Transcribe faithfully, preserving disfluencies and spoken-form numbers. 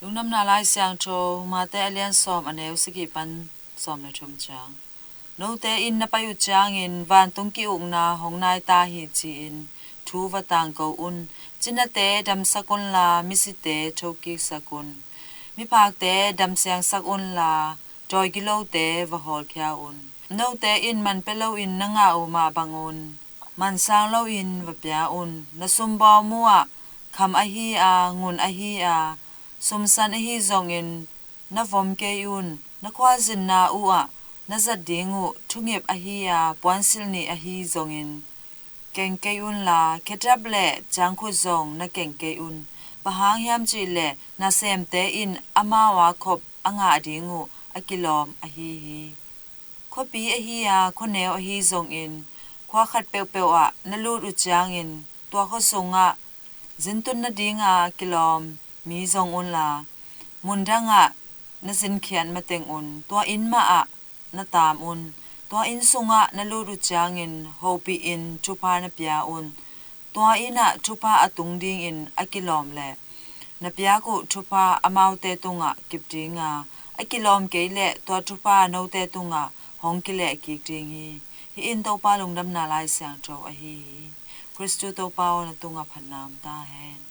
Lungdamna Lai Siangtho, Mate a lian sawm, a neu sagih pan sawm le thum ciang. Note in na pai uh ciangin vantung ki-ukna hong nai ta hi, ci-in thu va tangko un. Cinate damsak unla, misite thokiksak un. Miphakte damsiangsak unla, dawi gilote va hawlkhia un. Note in man pia loin na ngah uh mah bangun man sang loin va pia un. Na sumbawm uh ah, kham ahi a, ngun ahi a, sumsan ahi zongin na vom kei un. Na khualzinna uh ah na zat ding uh thungip ahi a, puansilh nih ahi zongin keng kei unla, khedap le ciangkhut zong na keng kei un. Bang hang hiam cih leh nasemte in amau a khop a ngah ding uh a kilawm ahi hi. Khuapi ahi a, khuaneu ahi zongin khua khat peuhpeuh ah na lut uh ciangin tua khua sungah zintun nadinga kilawm mi zong unla, mundangah na zinkhiat mateng un tua inn mah ah na taam un. Tua inn sungah na lut uh ciangin hopihin thupha na pia un. Tua inn ah thupha a tung dingin a kilawm leh na piak uh thupha amaute tungah kip dinga, a kilawm kei leh tua thupha note tungah hong kilehkik ding hi. Hih in Topa Lungdamna Lai Siangtho ahi hi. Khristu Topa aw, na tungah phatna om ta hen.